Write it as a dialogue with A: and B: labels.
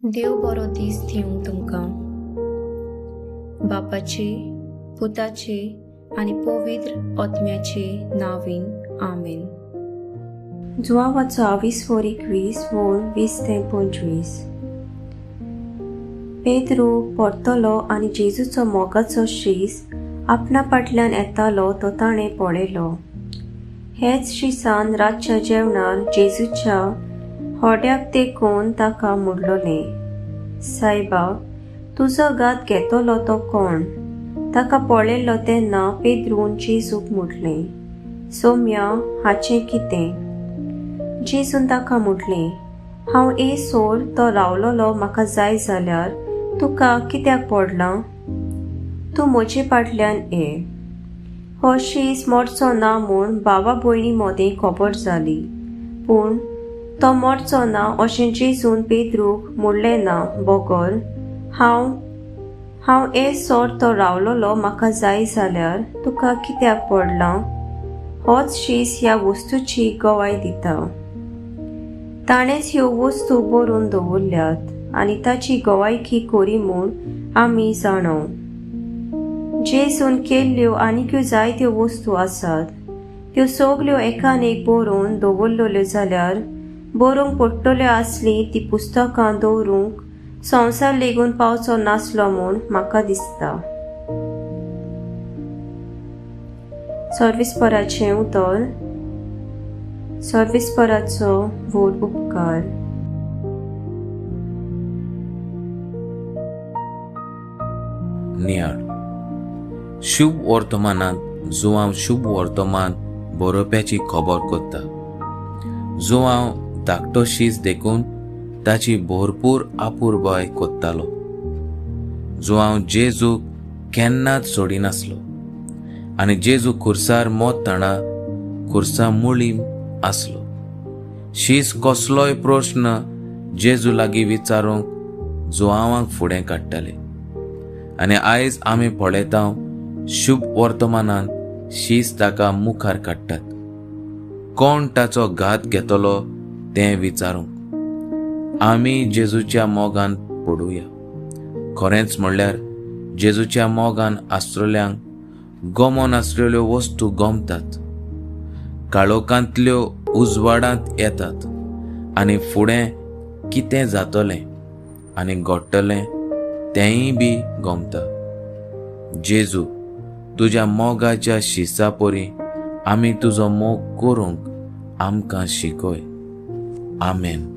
A: देव बरो दीस दिवंक तुमकां. बापाची, पुताची आनी पवित्र आत्म्याची नावीन, आमेन.
B: जुवांवाचो आविस्वोर 21 वोळ 20 ते 25. पेद्रू परतलो आनी जेजूचो मोगाचो शीस आपणा फाटल्यान येतालो तो ताणें पळयलो. हेच शिसान रातच्या जेवणार जेजूच्या होड्याक तेकोवन ताका मुडलोलें, सायबा, तुजो घात घेतलो तो कोण? ताका पळयलो तेन्ना पेद्रून जेजूक म्हटलें, सोम्या, हाचें कितें? जेजून ताका म्हटलें, हांव येयसर तो रावलोलो म्हाका जाय जाल्यार तुका कित्याक पडलां? तूं म्हजे फाटल्यान ये. हो शीस मरचो ना म्हूण भावा भयणी मदें खबर जाली, पूण तो मरचो ना अशें जेजून पेद्रूक म्हणलें ना, बगर हांव येयसर तो रावलोलो म्हाका जाय जाल्यार तुका कित्याक पडलां? होच शीस ह्या वस्तूची गवाय दिता. ताणेंच ह्यो वस्तू बरोवन दवरल्यात आनी ताची गवायकी करी म्हूण आमी जाणो. जेजून केल्ल्यो आनीक्यो जायत्यो वस्तू आसात, त्यो सगल्यो एकान एक बरोवन दवरलेल्यो जाल्यार बरोवंक पडटल्यो आसली ती पुस्तकां दवरूंक संवसार लेगून पावचो नासलो म्हूण म्हाका दिसता. सर्विसपराचें उतर. सर्विसपराचो व्हड उपकार.
C: नियाळ शुभ वर्तमानांत जुवांव शुभ वर्तमान बरोवप्याची खबर करता. जुवांव धाकटो शीस देखून ताची भरपूर आपुरबाय कोत्तालो. जुवांव जेजूक केन्नाच सोडिनासलो आनी जेजू खुर्सार मोत्ताणा खुर्सा मुळीम आसलो. शीस कसलोय प्रश्न जेजू लागीं विचारूंक जुवांवाक फुडें काडटाले. आनी आयज आमी पळयता शुभ वर्तमानांत शीस ताका मुखार काडटात. कोण ताचो घात घेतलो तें विचारूंक आमी जेजूच्या मोगान पडुया. खरेंच म्हणल्यार जेजूच्या मोगान आसलेल्यांक गमोन आसलेल्यो वस्तू गमतात, काळोखांतल्यो उजवाडांत येतात आनी फुडें कितें जातलें आनी घडटलें तेंय बी गमता. जेजू, तुज्या मोगाच्या शिसा परी आमी तुजो मोग करूंक आमकां शिकय. आमेन.